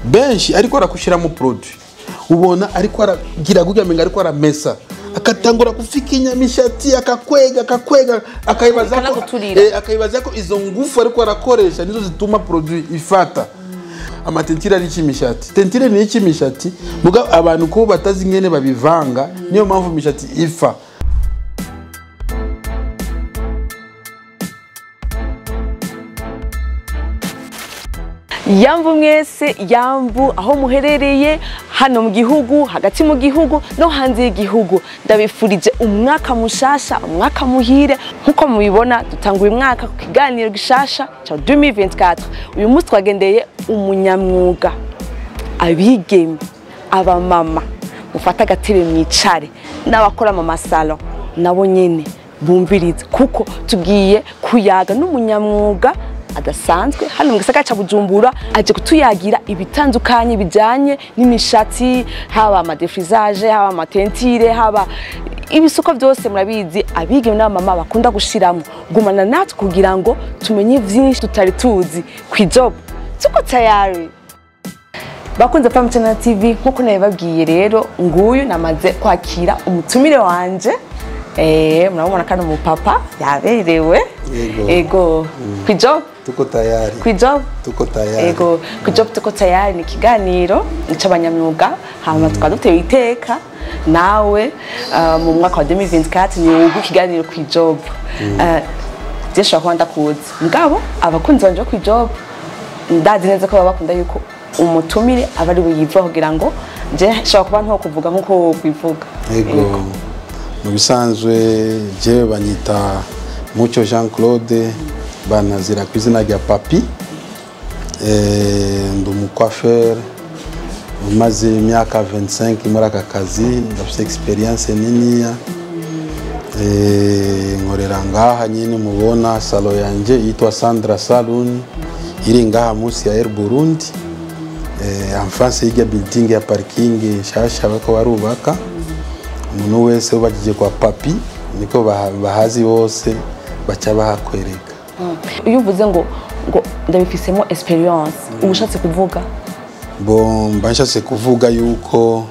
Benshi ariko arakushiramo produit, ubona ariko aragira gutya, menga ariko aramesa, akatangura kufikinya mishati, akakwega akakwega, akayibaza ko Akanaguturira. Akayibaza ko izo ngufu ariko arakoresha nizo zituma produit ifata. Ama teinture ari imishati, teinture ni iki imishati, muga abantu ko batazi ingene babivanga, niyo mpamvu imishati ifa. Yambu mwese, yambu aho muherereye hano mu gihugu, hagati mu gihugu no hanze y'igihugu, ndabifurije umwaka mushasha, umwaka muhire. Nkuko mubibona, dutanguye umwaka ku kiganiro gishasha cya 2024. Uyu munsi twagendeye umunyamwuga, abigeme, abamama, mufate agatebe mwicare, n'abakora mu ma salon nabo nyene bumvirize, kuko tugiye kuyaga n'umunyamwuga adasanzwe hano mu gisagara ca Bujumbura. Aje kutuyagira ibitandukanye bijanye n'imishatsi, haba ama défrisage, haba ama teinture, haba ibisuko byose. Murabizi, abigeme n'abamama bakunda gushiramo. Gumana natwe kugira ngo tumenye vyinshi tutari tuzi. Kwijob tuko tayari. Bakunze Fam Channel TV, nkuko nabibabwiye rero, nguyu namaze kwakira umutumire wanje. Murabona kano umupapa yaberewe. Yego. Ego, kwijob. Tuko tayari. Kwijob. Tuko tayari. Ego, kwijob tuko tayari ni ikiganiro c'abanyamyuga, hama tukaba dutewe iteka nawe mu mwaka wa 2024 ni ugu ikiganiro kwijob. Je nshobora kuba ndakuzi, mugabo abakunzi banje bo kwijob ndazi neza ko baba bakunda yuko umutumire aba ari we yivuga, kugira ngo je nshobora kuba nto kuvuga nkuko wokwivuga. Ego, mu bisanzwe jewe banyita Mucyo Jean Claude, banazira ku izina rya Papi. Ndi umu coiffeur umaze imyaka 25 muri aka kazi, ndafite experience niniya. Nkorera ngaha nyine mubona salon yanje yitwa Sandra Saloon, iri ngaha munsi ya Air Burundi, en face y'irya building ya parking nshasha bariko barubaka. Umuntu wese ubajije kwa Papi, niko bahazi bose, baca bahakwereka. Iyo uvuze ngo ndabifisemo experience, uba ushatse kuvuga? Bon, mba nshatse kuvuga yuko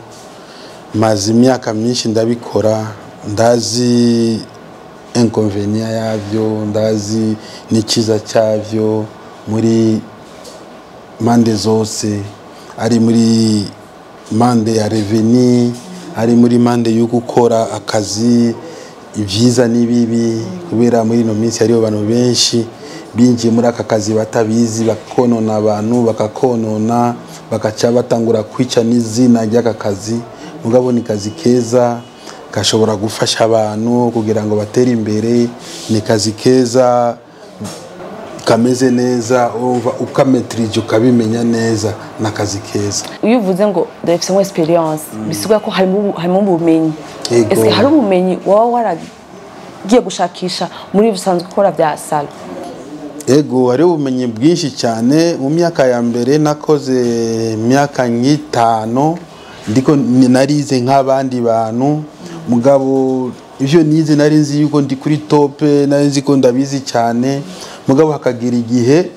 maze imyaka myinshi ndabikora, ndazi inconvénient yavyo, ndazi n'ikiza cyavyo muri mande zose, ari muri mande ya revenu, ari muri mande yo gukora akazi, ibyiza n'ibibi, kubera muri ino minsi hariho abantu benshi binjiye muri aka kazi batabizi, bakonona abantu, bakakonona, bakaca batangura kwica n'izina ry'aka kazi. Mugabo ni kazi keza gashobora gufasha abantu kugira ngo batere imbere. Ni kazi keza kameze neza, urumva ukametrije ukabimenya neza, ni akazi keza. Iyo uvuze ngo ndabifisemo experience, bisigura ko harimo ubumenyi. Yego. Ese hari ubumenyi waba waragiye gushakisha muri bisanzwe ukora bya salon? Ego, hariho ubumenyi bwinshi cyane. Mu myaka ya mbere nakoze imyaka nk'itanu ndiko narize nk'abandi bantu, mugabo ivyo nize nari nzi yuko ndi kuri top, nari nzi ko ndabizi cyane, mugabo hakagira igihe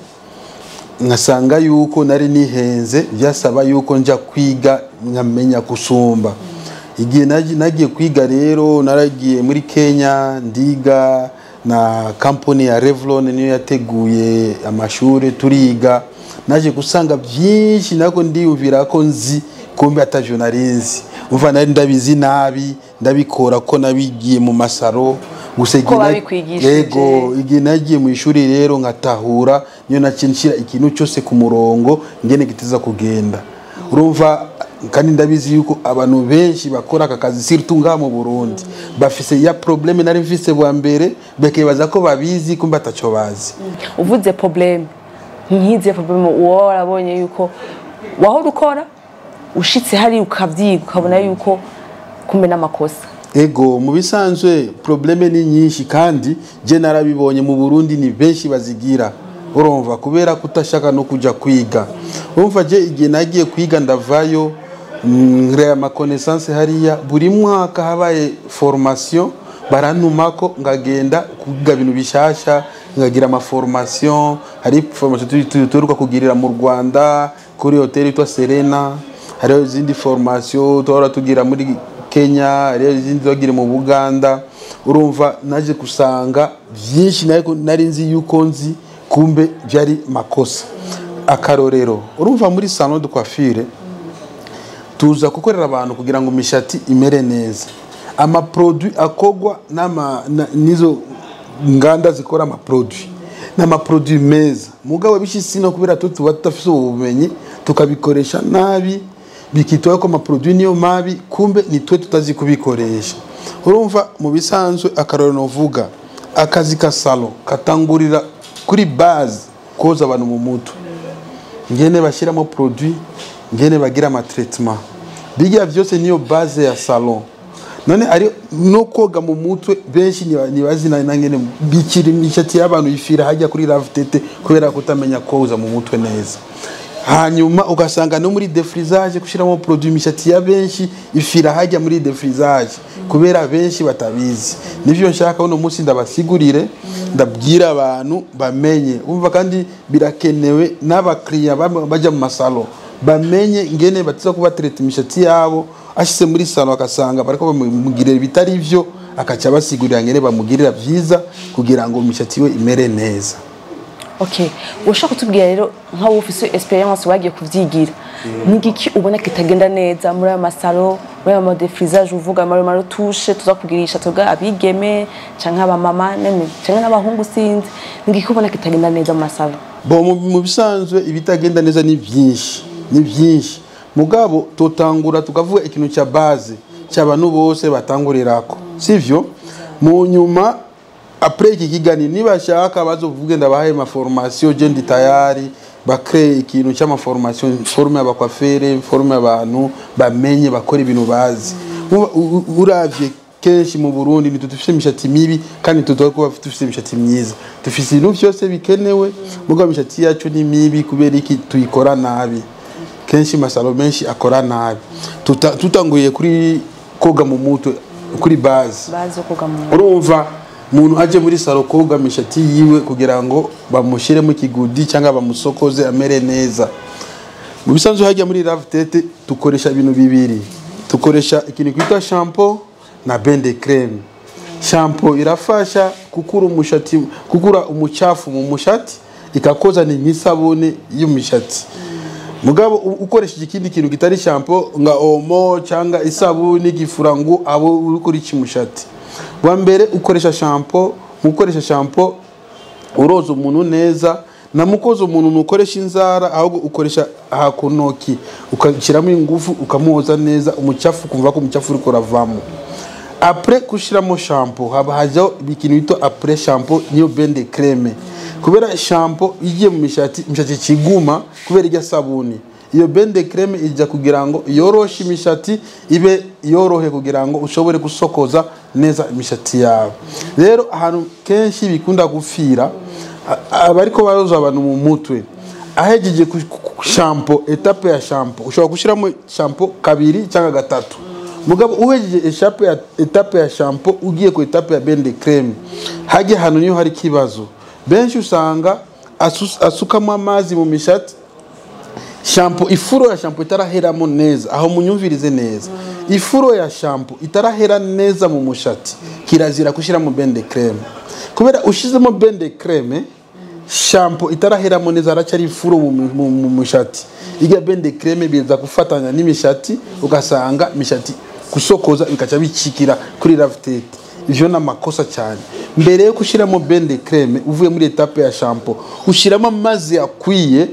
nkasanga yuko nari nihenze, byasaba yuko nja kwiga nkamenya gusumba. Igihe nagiye kwiga rero, naragiye muri Kenya ndiga na kampani ya Revlon, niyo yateguye amashuri, turiga. Naje gusanga byinshi nako ndiyumvira ko nzi, kumbe atavyo nari nzi. Umva, nari ndabizi nabi, ndabikora ko nabigiye mu ma salon gusa. Ko babikwigishije. Yego, igihe nagiye mu ishuri rero nkatahura, niyo naciye nshira ikintu cyose ku murongo ngene giteza kugenda. Urumva, kandi ndabizi yuko abantu benshi bakora aka kazi, surtout ngaha mu Burundi, bafise ya problème nari mfise bwa mbere, bakibaza ko babizi, kumbe ataco bazi. Uvuze problème, nkize problème uba warabonye yuko wahora ukora, ushitse hari ukavyiga, ukabona yuko kumbe n'amakosa? Ego, mu bisanzwe problème ni nyinshi, kandi je narabibonye mu Burundi ni benshi bazigira, urumva, kubera kutashaka no kuja kwiga. Urumva, je igihe nagiye kwiga ndavayo, nkrea ama connaissance hariya. Buri mwaka habaye formation barantumako, ngagenda kwiga ibintu bishasha, ngagira ama formation. Hari formation tuheruka kugirira mu Rwanda. Kuri hoteli yitwa Serena. Hariho izindi formation tuhora tugira muri Kenya, hariho izindi twagira mu Buganda. Urumva naje gusanga byinshi nari nzi yuko nzi, kumbe byari makosa. Akarorero, urumva muri salon de coiffure tuza gukorera abantu kugira ngo imishati imere neza. Amaproduit akogwa n'izo nganda zikora amaproduit n'amaproduit meza, mugabo bishitse no kubera tuba tudafise ubumenyi tukabikoresha nabi, bikitwa ko amaproduit niyo mabi, kumbe ni twe tutazi kubikoresha. Urumva mu bisanzwe, akarorero novuga, akazi ka salon katangurira kuri base, koza abantu mu mutwe, ngene bashyiramo produit, ngene bagira amatraitement, bijya byose niyo base ya salon. None ari no koga mu mutwe, benshi ntibazi na ngene bikira imishatsi y'abantu ifira hajya kuri lave-tête kubera kutamenya koza mu mutwe neza. Hanyuma ugasanga no muri défrisage, gushyiramo produit, imishatsi ya benshi ifira hajya muri défrisage kubera benshi batabizi. Nivyo nshaka uno munsi ndabasigurire, ndabwira abantu bamenye. Umva, kandi birakenewe n'abakiriya bajya mu masalo bamenye ngene batiza kuba traiter imishatsi yabo. Ashyize muri salon akasanga bariko bamugirira ibitari vyo, akaca basigurira ngene bamugirira vyiza kugira ngo imishatsi we imere neza. Okay, ushaka kutubwira rero, nkaho ufise experience, wagiye kuvyigira, ni igiki ubona kitagenda neza muri ayo masalo, muri ayo madéfrisage uvuga, muri ayo maretouche tuza kugirisha tuga abigeme canke abamama nene canke n'abahungu, sinzi, ni igiki ubona kitagenda neza mu masalo? Bo mu bisanzwe ibitagenda neza ni byinshi, ni byinshi, mugabo tutangura tukavuga ikintu cya base cy'abantu bose batangurirako, sivyo? Mu nyuma, après iki kiganiro, nibashaka bazovuge ndabahaye ma formation, je ndi tayari bakreye ikintu cy'amaformation, forme y'abacoiffeur, forme abantu bamenye bakora ibintu bazi. Uravye kenshi mu Burundi nitwe dufise imishatsi mibi, kandi tutari kuba dufise imishatsi myiza. Dufise ibintu vyose bikenewe, mugabo imishatsi yacu ni mibi. Kubera iki? Tuyikora nabi. Kenshi masalo menshi akora nabi. Tutanguye kuri koga mu mutwe, kuri base. Bazi koga mu Urumva umuntu aje muri salon koga imishatsi yiwe kugira ngo bamushyiremo ikigudi cyangwa bamusokoze amere neza, mu bisanzwe hajya muri lave-tête dukoresha ibintu bibiri: dukoresha ikintu twita shampoo na bain de crème. Shampoo irafasha kukura umushatsi, kukura umucafu mu mushatsi, ikakoza, ni nk'isabune y'umushatsi. Mugabo ukoresheje ikindi kintu kitari shampoo, nga omo cyangwa isabuni gifurangu, abo uri kuri mushatsi wa mbere ukoresha shampoo. Mu gukoresha shampoo uroza umuntu neza, na mukoza umuntu ntukoresha inzara, ahubwo ukoresha aha ku ntoki, ugashyiramo ingufu, ukamwoza neza umucafu, ukumva ko umucafu uriko uravamo. Après gushiramo shampoo haba hajyaho ikintu bita après shampoo, niyo bain de crème. Kubera shampoo igiye mu mishatsi, imishatsi ikiguma kubera ijya sabuni. Iyo bain de crème ijya kugira ngo yoroshe imishatsi, ibe yorohe, kugira ngo ushobore gusokoza neza imishatsi yawe. Rero ahantu kenshi bikunda gupfira, abariko baroza abantu mu mutwe, ahejeje shampoo, étape ya shampoo, ushobora gushyiramo shampoo kabiri cyangwa gatatu, mugabo uhejeje étape ya étape ya shampoo ugiye ku étape ya bain de crème, hajya hano niyo hari ikibazo. Benshi usanga asukamo amazi mu mishatsi, shampoo, ifuro ya shampoo itaraheramo neza. Aho munyumvirize neza: ifuro ya shampoo itarahera neza mu mushatsi, kirazira gushyiramo bain de crème, kubera ushizemo bain de crème shampoo itaraheramo neza, haracyari ifuro mu mushatsi, irya bain de crème biza gufatanya n'imishatsi, ugasanga imishatsi gusokoza bikaca bicikira kuri lave-tête. Ivyo ni amakosa cyane. Mbere yo gushyiramo bain de crème, uvuye muri étape ya shampoo, ushyiramo amazi akwiye,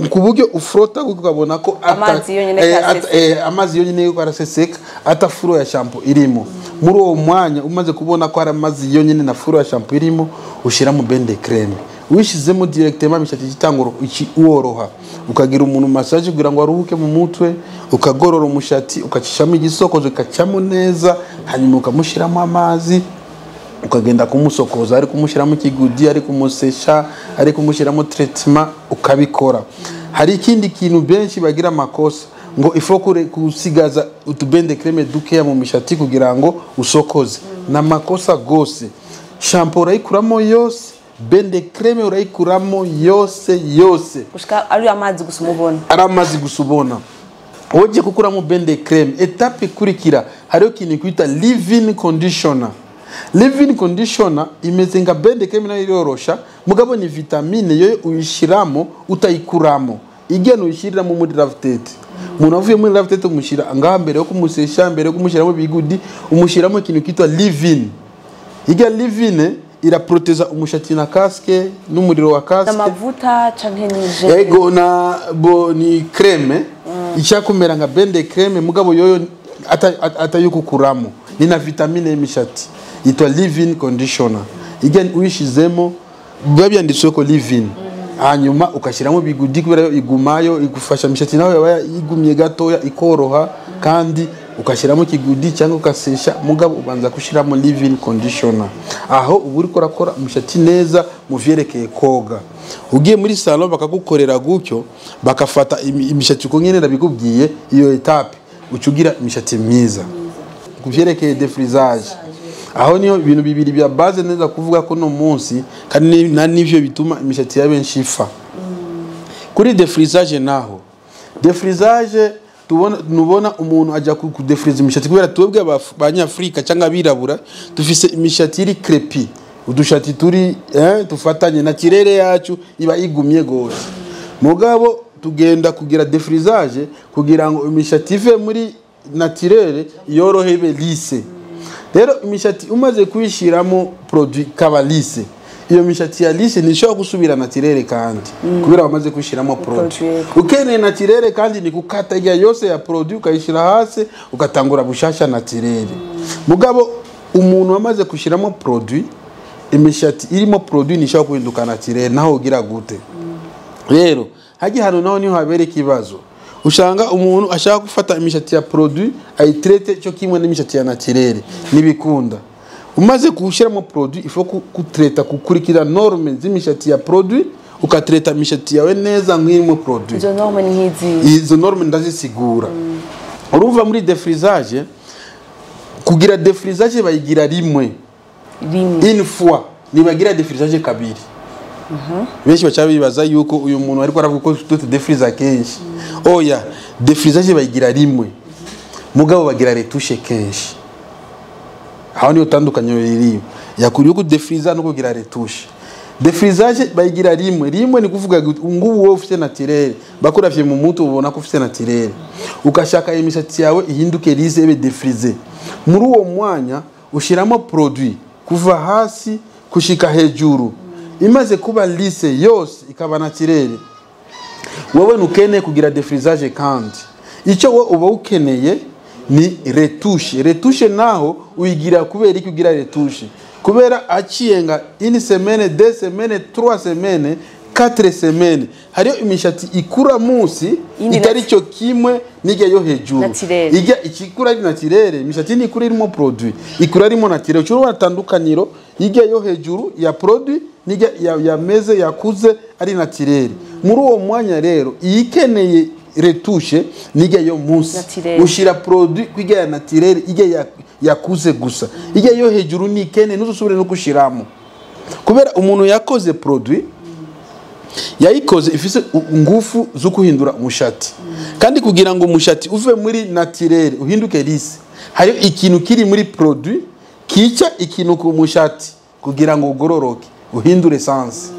ku buryo ufrota ukabona ko Amazi yonyene karaseseka. Amazi yonyine yuko araseseka, ata furo ya shampoo irimo. Muri uwo mwanya umaze kubona ko hari amazi yonyine na furo ya shampoo irimo, ushyiramo bain de crème. Wishizemo directement, imishatsi itangura woroha, ukagira umuntu massage kugira ngo aruhuke mu mutwe, ukagorora umushatsi, ukacishamo igisokozo ukacamo neza, hanyuma ukamushyiramo amazi, ukagenda kumusokoza, ari kumushyiramo ikigudi, ari kumusesha, ari kumushyiramo traitement, ukabikora. Hari ikindi kintu benshi bagira amakosa, ngo ifo kure kusigaza utubain de crème dukeya mu mishatsi kugira ngo usokoze. Ni amakosa gose. Shampoo urayikuramo yose. Bain de crème urayikuramo yose yose gushika ari amazi gusa umubona. Ari amazi gusa ubona. Ugiye gukuramo bain de crème, étape ikurikira hariho ikintu kwita leave-in conditioner. Leave-in conditioner imeze nka bain de crème, nayo irorosha, mugabo ni vitamine yo uyishiramo utayikuramo. Igena uyishiriramo muri lave-tête, umuntu avuye muri lave-tête umushyira ngaha mbere yo kumusesha, mbere yo kumushyiramo bigudi, umushyiramo ikintu kitwa leave-in. Irya leave-in iraproteza umushatsi na casque n'umuriro wa casque. Amavuta canke ni gel? Ego, na bo ni crème ishaka kumera nka bain de crème, mugabo yoyo atayukukuramo, ni na vitamine y'imishati yitwa leave-in conditioner. Ijya uyishizemo biba byanditswe ko leave-in, hanyuma ugashyiramo bigudi kubera yo igumayo, igufasha imishatsi nawe yaba igumye gatoya ikoroha, kandi ugashyiramo ikigudi cyangwa ugasesha, mugabo ubanza gushyiramo leave-in conditioner. Aho uba uriko urakora umushatsi neza mu vyerekeye koga. Ugiye muri salon bakagukorera gutyo, bakafata imishatsi uko nyene ndabikubwiye iyo étape, uca ugira imishatsi myiza. Ku vyerekeye défrisage, aho niho ibintu bibiri bya base neza kuvuga ko no munsi, kandi na nivyo bituma imishatsi ya benshi ifa. Kuri défrisage naho, défrisage tubona, nubona umuntu ajya kudefriza imishatsi, kubera twebwe abanyafurika cyangwa abirabura dufise imishatsi iri crépue, udushatsi turi tufatanye na kirere yacu iba igumye gose, mugabo tugenda kugira défrisage kugira ngo imishatsi ive muri naturelle yorohe, ibe lisse. Rero imishatsi umaze kuyishyiramo produit kaba lisse, iyo mishatsi ya lisse ntishobora gusubira naturelle kandi, kubera wamaze kuyishyiramo produit. Produit. Ukeneye naturelle kandi ni gukata irya yose ya produit ukayishyira hasi, ugatangura bushasha naturelle. Mugabo umuntu wamaze gushyiramo produit, imishatsi irimo produit ntishobora guhinduka naturelle naho ugira gute. Rero hajya hano naho niho habera ikibazo, usanga umuntu ashaka gufata imishatsi ya produit ayitraite cyo kimwe n'imishatsi ya naturelle, ntibikunda. Umaze gushyiramo produit, il faut kutraita, gukurikira norme z'imishatsi ya produit, ukatraita imishatsi yawe neza nk'irimo produit. Izo norme ni nk'izi? Izo norme ndazisigura. Urumva muri défrisage, kugira défrisage bayigira rimwe. Rimwe. Une fois, ntibagira défrisage kabiri. Benshi baca bibaza yuko uyu muntu ariko aravuga ko tutudefriza kenshi. Oya, défrisage bayigira rimwe, mugabo bagira retouche kenshi. Aho niyo tandukanyo riri yakuriye kudefriza no kugira retouche. Défrisage bayigira rimwe rimwe, ni kuvuga ngubu wowe ufite naturel, bakuravye mu mutwe ubona ko ufite naturel, ukashaka imishatsi yawe ihinduke lisse, ibe défrisé, muri uwo mwanya ushiramo produit kuva hasi kushika hejuru. Imaze kuba lisse yose ikaba naturel, wowe ntukeneye kugira défrisage kandi. Icyo wowe uba ukeneye ni retouche. Retouche naho uyigira kubera iki? Ugira retouche kubera aciye nga une semaine, 2 semaines, 3 semaines, 4 semaines, hariyo imishatsi ikura munsi Iyindi itari cyo kimwe n'ijya yo hejuru. Naturel. Ijya ikikura ari naturel, imishatsi nikura irimo produit, ikura irimo naturel. Ushobora tandukaniro ijya yo hejuru ya produit n'ijya yameze yakuze ari naturel. Muri uwo mwanya rero iyikeneye retouche n'ijya yo munsi. Naturel. Ushira produit kwijya ya naturel, ijya yakuze gusa. Ijya yo hejuru nikene ntuzusubire no gushiramo, kubera umuntu yakoze produit yayikoze ifise ngufu zo guhindura umushati, kandi kugira ngo umushati uve muri naturel uhinduke lisse, hari ikintu kiri muri produit kica ikintu ku mushati kugira ngo ugororoke, uhindure sens.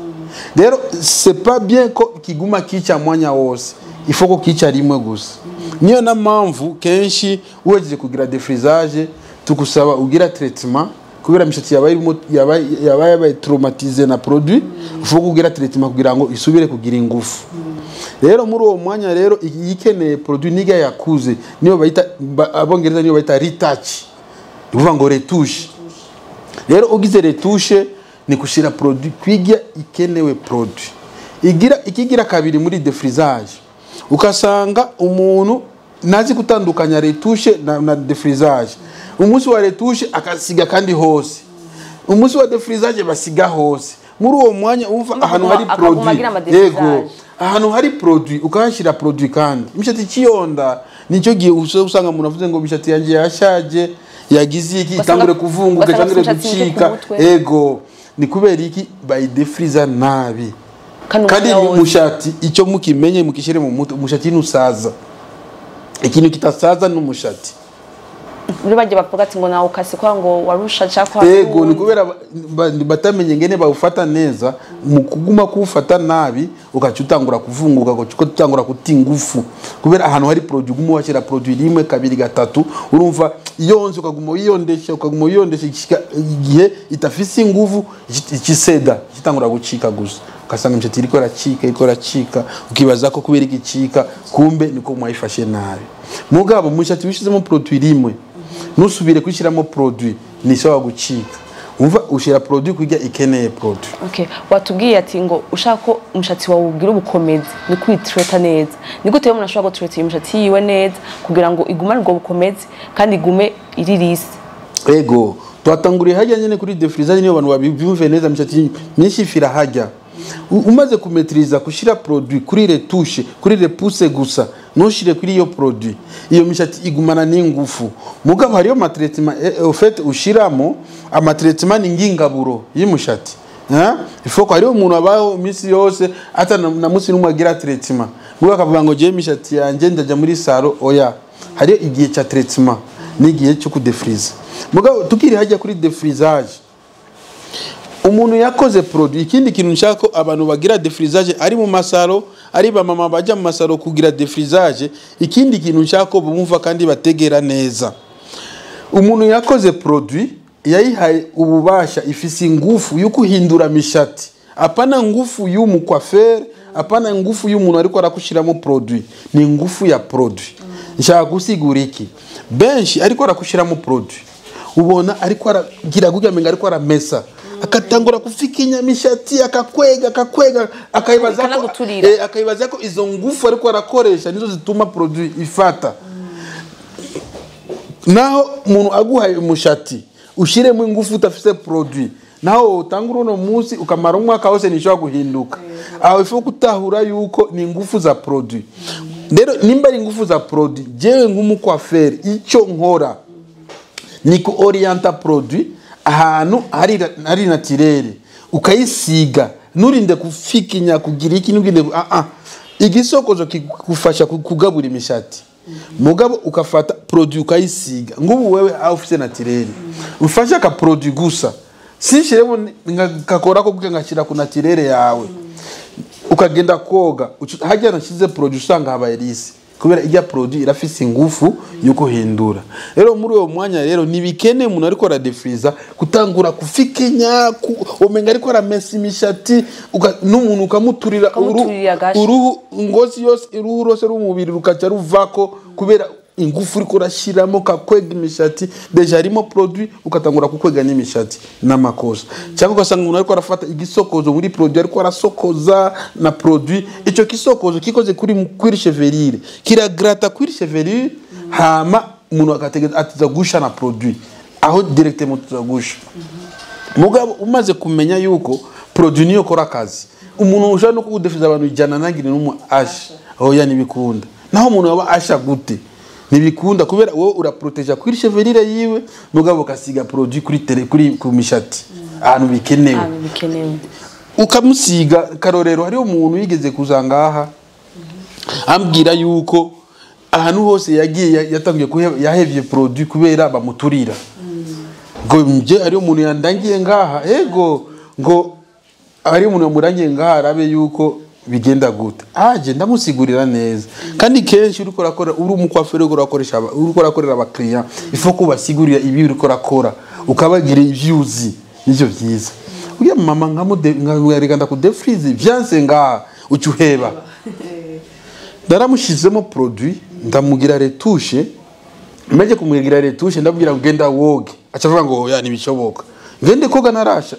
Rero c'est pas bien ko kiguma kica mwanya wose, il faut ko kica rimwe gusa. Niyo na mpamvu kenshi uhejeje kugira défrisage tukusaba ugira traitement, kubera imishatsi yabaye irimo yabaye traumatisé na produit, il faut kugira traitement kugira ngo isubire kugira ingufu. Rero muri uwo mwanya rero ikeneye produit niga yakuze, niyo bayita abongereza niyo bayita retouch, ni kuvuga ngo retouche. Rero ugize retouche ni kushira produit kwiga ikenewe produit. Igira ikigira kabiri muri défrisage, ukasanga umuntu nazi gutandukanya retouche na défrisage. Umunsi wa retouche akasiga kandi hose, umunsi wa défrisage basiga hose. Muri uwo mwanya umva ahantu hari akaguma produit agira ama défrisage. Yego, ahantu hari produit ukahashyira produit, kandi imishatsi ikiyonda. Nicyo gihe usanga umuntu avuze ngo imishatsi yanjye yashaje. Yagize iki, itangure kuvunguka, Ugasanga itangure afite umushatsi muke ku gucika. mutwe. Ego, ni kubera iki? Bayidefriza nabi. Kandi Kandi umwanya wose. umushati, icyo mukimenye, mukishyire mu mutwe, umushati ntusaza. Ikintu kitasaza ni umushati. Muri bajya bavuga ati ngo nawe ukase kwa ngo warusha cyangwa Ego, ni kubera batamenye ngene bawufata neza. Mu kuguma kuwufata nabi, ugaca utangura kuvunguka, ugaca utangura kuta ingufu, kubera ahantu hari produit uguma washyira produit rimwe, kabiri, gatatu. Urumva yonze, ukaguma wiyondesha, ukaguma wiyondesha, igishika igihe itafise ingufu, ikiseda kitangura gucika gusa, ugasanga imishatsi iriko iracika, iriko iracika, ukibaza ko kubera igicika, kumbe niko mwayifashe nabi. Mugabo umushatsi wishizemo produit rimwe, ntusubire kwishyiramo produit, nishobora gucika. Umva, ushira produit kurya ikeneye produit. Okay, watubwiye ati ngo ushaka ko umushatsi wawe ugira ubukomezi ni kwitreta neza. Ni gute rero umuntu ashobora gutreta umushatsi yiwe neza kugira ngo igumane ubwo bukomezi kandi igume iri lisse? Ego, twatanguriye hajya nyene kuri défrisage, niyo abantu babyumve neza. Imishatsi myinshi ifira hajya. Umaze kumetriza kushira produit kuri retouche, kuri repousse gusa, ntushire kuri iyo produit, iyo mishatsi igumana n'ingufu. Mugabo hariyo ma traitement, au fait ushiramo ama traitement ni ngingaburo y'umushati. Hein? Il faut ko hariho umuntu abaho iminsi yose ata na musi n'umwe agira traitement, mugabo akavuga ngo jewe imishatsi yanje ndajya muri salon. Oya, hariyo igihe ca traitement n'igihe cyo kudefriza. Mugabo tukiri hajya kuri défrisage, umuntu yakoze produit, ikindi kintu nshaka ko abantu bagira défrisage, ari mu ma salon, ari ba mama bajya mu ma salon kugira défrisage, ikindi kintu nshaka ko bumva kandi bategera neza: umuntu yakoze produit, yayihaye ububasha, ifise ingufu yo kuhindura mishati. Apana ngufu y'umukwafere, apana ngufu y'umuntu ariko arakushiramo produit, ni ngufu ya produit. Nshaka gusigura iki? Benshi ariko arakushiramo produit, ubona ariko aragira gutya, menga ariko aramesa, akatangura kufikinya mishati, akakwega, akakwega, akayibaza ko Ikanaguturira. Akayibaza ko izo ngufu ariko arakoresha nizo zituma produit ifata. Naho umuntu aguhaye umushati, ushiremo ingufu udafise produit, naho utangura uno munsi ukamara umwaka wose, ntishobora guhinduka. Aho ifu gutahura yuko ni ingufu za produit. Rero nimba ari ingufu za produit, jewe nk'umukwaferi icyo nkora ni ku orienta produit ahantu hari naturel, ukayisiga, nturinde kufikinya, kugira iki, nturinde. Ah ah, igisokozo kigufasha kugabura imishati, mugabo ukafata produit ukayisiga. Ngubu wewe aho ufite naturel, ufashe aka produit gusa, sinshiremo ngakora ko kugira ngashyira ku naturel yawe, ukagenda koga, hajya nashize produit, usanga habaye lisse, kubera ijya produit irafise ingufu yo guhindura. Rero muri uwo mwanya rero ntibikene umuntu ariko aradefriza kutangura kufikinya, umenga ariko aramesa imishati, n'umuntu ukamuturira Ukamuturira agashi. Uruhu, ngozi yose, uruhu rwose rw'umubiri rukaca ruvako kubera ingufu uriko urashiramo, kakwega imishati. Déjà harimo produit, ukatangura kukwega n'imishati, n'amakosa. Cyangwa ugasanga umuntu ariko arafata igisokozo muri produit, ariko arasokoza na produit, icyo gisokozo kikoze kuri cuir chevelure, kiragrata cuir chevelure, hama umuntu akategeza atiza gusha na produit aho directement tuza gusha. Mugabo umaze kumenya yuko produit niyo kora akazi, umuntu ushobora no kugudefiza abantu 100 ntagire n'umwe asha. Oya, ntibikunda. Naho umuntu aba asha gute, ntibikunda, kubera wowe uraproteja kuri chevelure yiwe, mugabo ukasiga produit kuri tele, kuri ku mishati ahantu bikenewe. Ahantu bikenewe. Ukamusiga. Karorero, hariho umuntu yigeze kuza ngaha ambwira yuko ahantu hose yagiye yatangiye yahevye produit kubera bamuturira. Ngo nje hariho umuntu yandangiye ngaha, ego, ngo hariho umuntu yamurangiye ngaha arabe yuko bigenda gute. Aje ndamusigurira neza. Kandi kenshi uriko urakora, uri umukwaferi, uriko urakoresha uriko urakorera abakiriya, ifo kubasigurira ibi uriko urakora, ukabagira ivyuzi, nivyo vyiza. Uriya mama nkamude nkamwereka, ndakudefrize, vyanse ngaha, uca uheba. Ndaramushizemo produit, ndamugira retouche. Meje kumugira retouche, ndabwira ngo genda woge, aca avuga ngo oya, ntibishoboka, ngende koga narasha.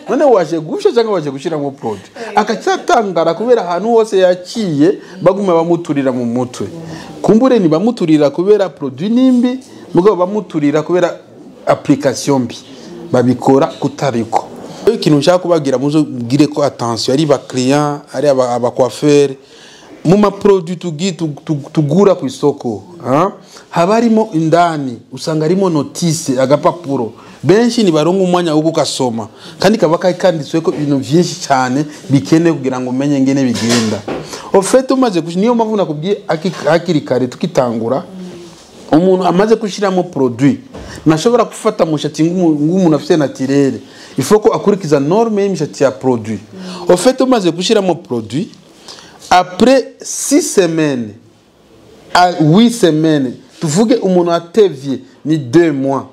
None waje gusha cyangwa waje gushiramo produit? Akacatangara kubera ahantu hose yaciye baguma bamuturira mu mutwe. Kumbure ni bamuturira kubera produit nimbi, mugabo bamuturira kubera application mbi, babikora kutariko. Ikintu nshaka kubabwira, muzogire ko attention, ari ba client, ari aba coiffeur. Mu ma produits tugura ku isoko, haba harimo indani, usanga harimo notice, agapapuro. Benshi ntibaronka umwanya wo kukasoma, kandi kaba kanditsweko ibintu vyinshi cyane bikenewe kugira ngo umenye ngene bigenda. Au fait, umaze niyo mpamvu nakubwiye hakiri kare tukitangura, umuntu amaze gushyiramo produit ntashobora gufata umushatsi nk'umuntu afite naturel. Il faut ko akurikiza norme y'imishatsi ya produit. Au fait, umaze gushyiramo produit, après 6 semaines à 8 semaines, tuvuge umuntu atevye ni 2 mois,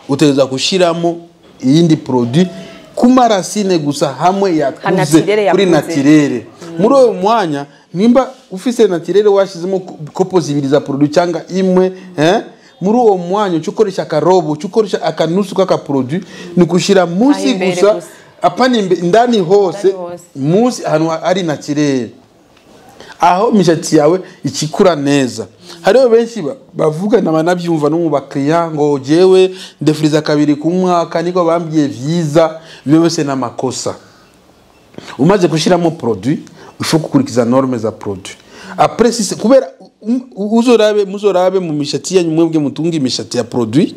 utegerezwa gushyiramo iyindi produit ku ma racines gusa, hamwe yakuze. Naturel. Kuri Yakuze. Naturel. Muri uwo mwanya, nimba ufise naturel, washizemo kopo zibiri za produit cyangwa imwe, muri uwo mwanya uca ukoresha akarobo, uca ukoresha akanusu k'aka produit, ni ukushira munsi Aho imbere gusa. Gusa. Apana indani hose. Indani hose. Munsi ahantu hari naturel, aho imishatsi yawe ikikura neza. Hariho benshi bavuga na banabyumva no mu bakiriya ngo jewe ndefriza kabiri ku mwaka, niko bambwiye vyiza. Ibyo byose ni amakosa. Umaze gushyiramo produit, il faut gukurikiza norme za produit. Après si kubera uzorabe, muzorabe mu mishatsi yanyu mwebwe mutunga imishatsi ya produit,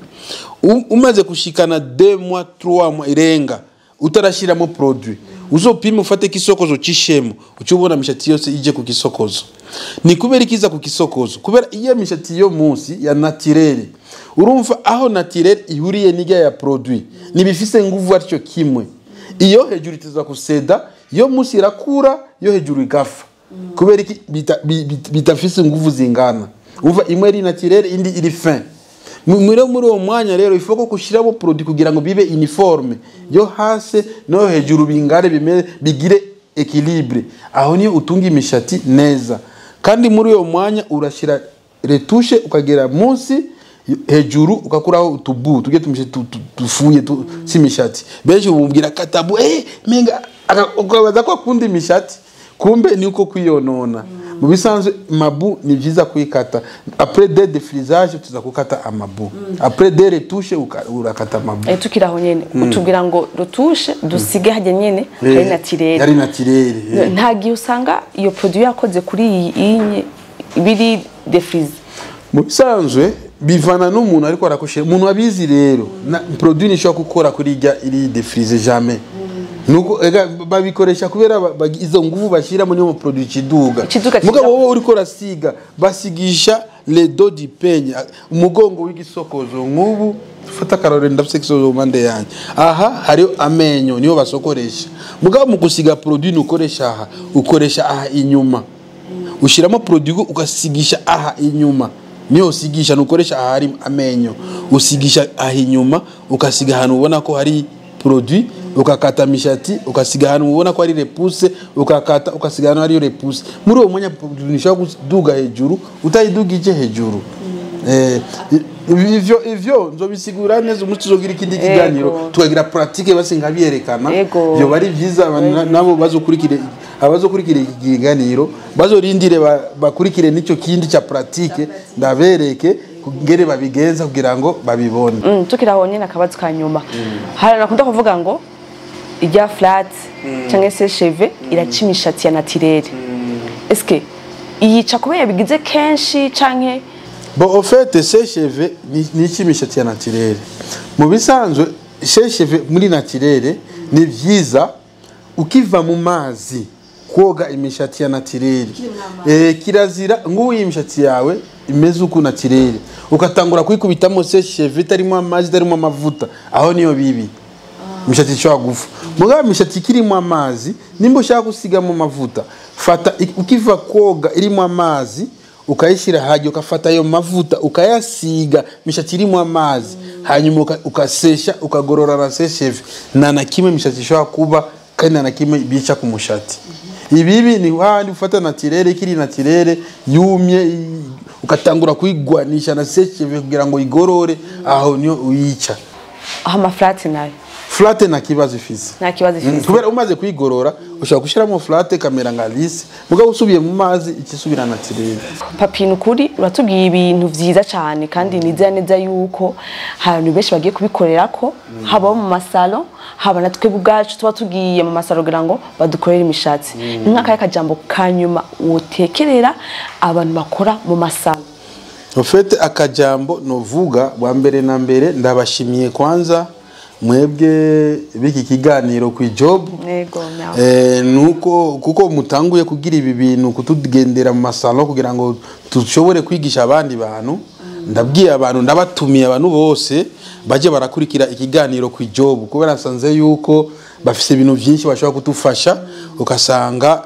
umaze gushikana 2 mois, 3 mois irenga utarashyiramo produit, uzopime, ufate kisokozo cishemo, uce ubona mishatsi yose ije ku kisokozo. Ni kubera ikiza ku kisokozo? Kubera iyo mishatsi yo munsi ya naturel, urumva aho naturel ihuriye n'ijya ya produit ntibifise nguvu atyo kimwe. Iyo hejuru iteza kuseda, iyo munsi irakura, iyo hejuru igafa. Kubera iki? Bitafise nguvu zingana. Umva, imwe iri naturel, indi iri fin. Muri uwo mwanya rero, il faut ko gushyiramo produit kugira ngo bibe uniforme, yo hasi no hejuru bingane, bigire équilibre. Aho niyo utunga imishati neza. Kandi muri uwo mwanya urashyira retouche, ukagera munsi, hejuru ukakuraho utubu tujye tumishe tufuye si imishati. Benshi bumubwira katabu, menga ukabaza ko akunda imishati, kumbe ni uko kwiyonona. Mu bisanzwe mabu ni byiza kuyikata après des défrisages, tuza gukata amabu après des retouches, urakata amabu. Tukiri aho nyene, utubwira ngo retouche dusige hajya nyene hari naturel. Yari naturel. Nta gihe usanga iyo produit yakoze kuri iyi inye biri défrisé? Mu bisanzwe bivana n'umuntu ariko arakoshera. Umuntu abizi rero na produit nishobora gukora kuri ijya iri défrisé, jamais. Nuko ega babikoresha kubera izo nguvu bashyiramo, niyo produit kiduga. Ikiduga. Mugabo wowe uriko urasiga, basigisha le dos du peigne, umugongo w'igisokozo. Nk'ubu fata akarore, ndafise igisokozo mu mpande yanjye, aha hariho amenyo, niyo basokoresha. Mugabo mu gusiga produit ntukoresha aha, ukoresha aha inyuma. Ushyiramo produit, ugasigisha aha inyuma, niyo usigisha. Ntukoresha aha hari amenyo, usigisha aha inyuma, ukasiga ahantu ubona ko hari produit, ukakata mishati, ukasiga ahantu ubona ko hari repousse, ukakata, ukasiga ahantu hari repousse. Muri uwo mwanya produit nishobora kuduga hejuru utayidugije hejuru. Ivyo nzobisigura neza umunsi tuzogira ikindi kiganiro, tukagira pratique, basi nkabyerekana. Byo bari vyiza, abantu nabo bazokurikire, abazokurikira iki kiganiro bazorindire bakurikire n'icyo kindi cya pratique, ndabereke ngere babigenza kugira ngo babibone. Tukiri aho nyene, akabazo ka nyuma. Hari nakunda kuvuga ngo ijya flat cyangwa se cheve iraca imishatsi ya naturel. Eske iyica kubera yabigize kenshi canke? Bon, au fait, sèche-cheveux ni iki imishatsi ya naturel? Mu bisanzwe sèche-cheveux muri naturel ni vyiza ukiva mu mazi koga imishatsi ya naturel. Kirazira ngubu iyi imishatsi yawe imeze uku naturel, ukatangura kuyikubitamo sèche-cheveux itarimo amazi, itarimo amavuta, aho niyo bibi, imishatsi ishobora gufa. Mugabo imishatsi ikirimo amazi, nimba ushaka gusigamo amavuta, fata ukiva koga irimo amazi, ukayishyira hajya, ukafata ayo mavuta ukayasiga imishatsi irimo amazi, hanyuma ukasesha, ukagorora na sèche-cheveux, nta na kimwe imishatsi ishobora kuba, kandi nta na kimwe bica ku mushatsi. Ibibi ni hahandi ufata naturel, ikiri naturel yumye, ukatangura kuyigwanisha na sèche-cheveux kugira ngo igorore, aho niyo uyica. Aho ama flat nayo? Flat nta kibazo ifise. Nta kibazo ifise. Kubera umaze kuyigorora ushobora gushyiramo flat kamera nka lisse, mugabo usubiye mu mazi ikisubira naturel. Papi, nukuri uratubwiye ibintu vyiza cyane, kandi nizera neza yuko hari abantu benshi bagiye kubikorera ko, haba mu ma salon, haba na twebwe ubwacu tuba tugiye mu ma salon kugira ngo badukorere imishatsi. Ni nk'akahe kajambo ka nyuma wotekerera abantu bakora mu ma salon? En fait, akajambo novuga bwa mbere na mbere, ndabashimiye kwanza mwebwe biki kiganiro ku job. Yego, merci. Nuko kuko mutanguye kugira ibi bintu, kutugendera mu ma salon kugira ngo dushobore kwigisha abandi bantu. Ndabwiye abantu, ndabatumiye abantu bose baje barakurikira ikiganiro ku job, kubera nsanze yuko bafise ibintu byinshi bashobora kutufasha. Ugasanga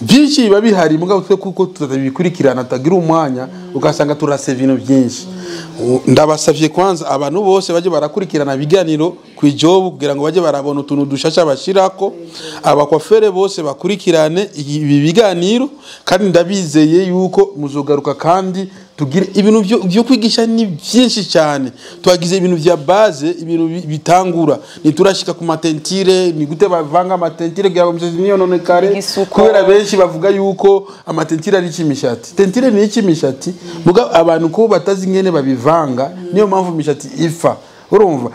byinshi biba bihari, mugabo twe kuko tutabikurikirana, tutagira umwanya, ugasanga turase ibintu byinshi. Ndabasavye kwanza abantu bose baje barakurikirana ibiganiro ku job kugira ngo baje barabona utuntu dushasha bashirako. Aba coiffeur bose bakurikirane ibi biganiro, kandi ndabizeye yuko muzogaruka kandi tugire ibintu byo kwigisha. Ni byinshi cyane twagize, ibintu vya base, ibintu bitangura. Niturashika ku ma teinture, ni gute bavanga ama teinture kugira ngo imishatsi ntiyononekare. Igisuko. Kubera benshi bavuga yuko ama teinture ari icy'imishatsi. Teinture ni icy'imishatsi, muga abantu ko batazi ingene babivanga, niyo mpamvu imishatsi ifa. Urumva,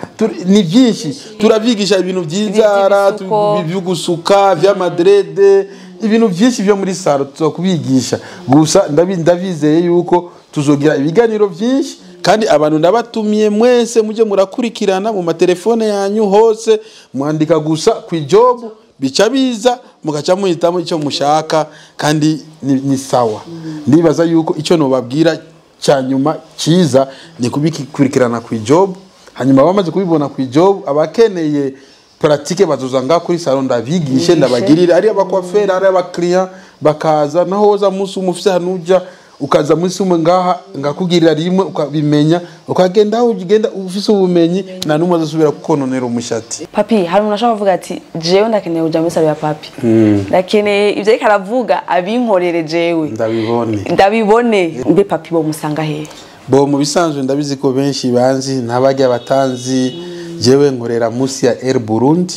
ni byinshi turabyigisha, ibintu by'inzara, Iby'ibisuko. Byo gusuka, vy'ama dreads, ibintu byinshi byo muri salon tuzokubigisha. Gusa ndabizeye yuko tuzogira ibiganiro byinshi, kandi abantu ndabatumiye mwese mujye murakurikirana mu matelefone yanyu hose, mwandika gusa ku job, bica biza, mugaca muhitamo icyo mushaka, kandi ni sawa. Ndibaza yuko icyo nobabwira cya nyuma cyiza ni kubikurikirana ku job. Hanyuma bamaze kubibona ku job, abakeneye pratique bazoza ngaha kuri salon, ndabigishe, ndabagirire, ari aba coiffeur, ari abakiriya bakaza. Naho woza munsi umwe ufise hano uja, ukaza munsi umwe ngaha ngakugirira rimwe, ukabimenya, ukagenda aho ugenda ufise ubumenyi, nta n'umwe azosubira kukononera umushati. Papi, hari umuntu ashobora kuvuga ati: "Jewe ndakeneye kuja muri salon ya papi, ndakeneye ibyo ariko aravuga abinkorere jewe." Ndabibone. Ndabibone. Mbe papi bo musanga hehe? Bo, mu bisanzwe ndabizi ko benshi banzi, ntabajya batanzi. Jewe nkorera munsi ya Air Burundi,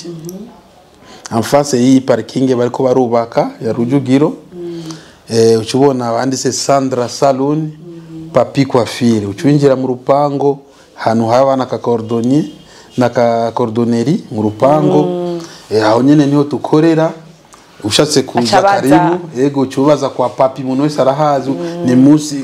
en face y'iyi parking bariko barubaka ya Rujugiro. Uca ubona banditse Sandra Saloon Papi Coiffure, uca winjira mu rupango ahantu haba n'aka cordonnier n'aka cordonnerie mu rupango. Aho nyene niho tukorera. Ushatse kuza, Aca baza. karibu. Ego, ucubaza kwa papi, umuntu wese arahazi. Ni munsi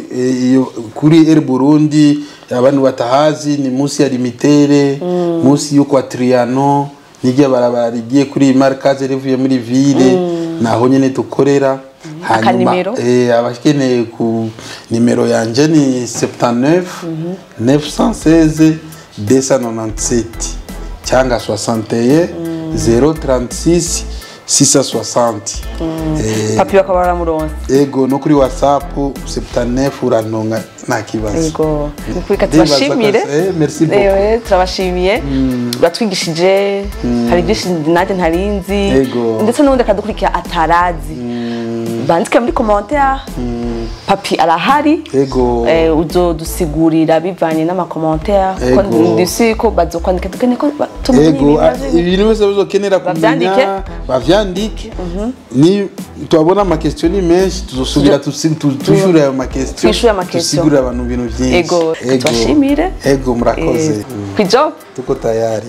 iyo kuri Air Burundi, abantu batahazi ni munsi ya Limitere, munsi yo kwa Triano, nijya barabara rigiye kuri Markaze rivuye muri ville, naho nyene tukorera. Akanimero? Abakeneye ku nimero yanje ni 79 916 297 cyangwa 61 036 660. Papi bakaba baramuronse. Ego, no kuri WhatsApp 79 uranonga, nta kibazo. Ego, reka Ndibaza ko- tubashimire. Merci beaucoup. Turabashimiye, uratwigishije, hari byinshi nanjye ntarinzi, Ego. ndetse n'ubundi akadukurikira atarazi, bandike muri commentaire. Papi arahari. Ego. Uzodusigurira bivanye n'ama commentaire, kuko Ego. ndisi ko bazokwandika dukeneye ko tumenye Ego, ibintu navyo. Ibintu byose bizokenera Bavyandike. kumenya bavyandike. Ni twabona ama question ni menshi, tuzosubira twishure ayo ma question, Twishure ama question. tusigurire abantu ibintu byinshi. Ego, tubashimire. Ego, murakoze. Kwijob. Tuko tayari.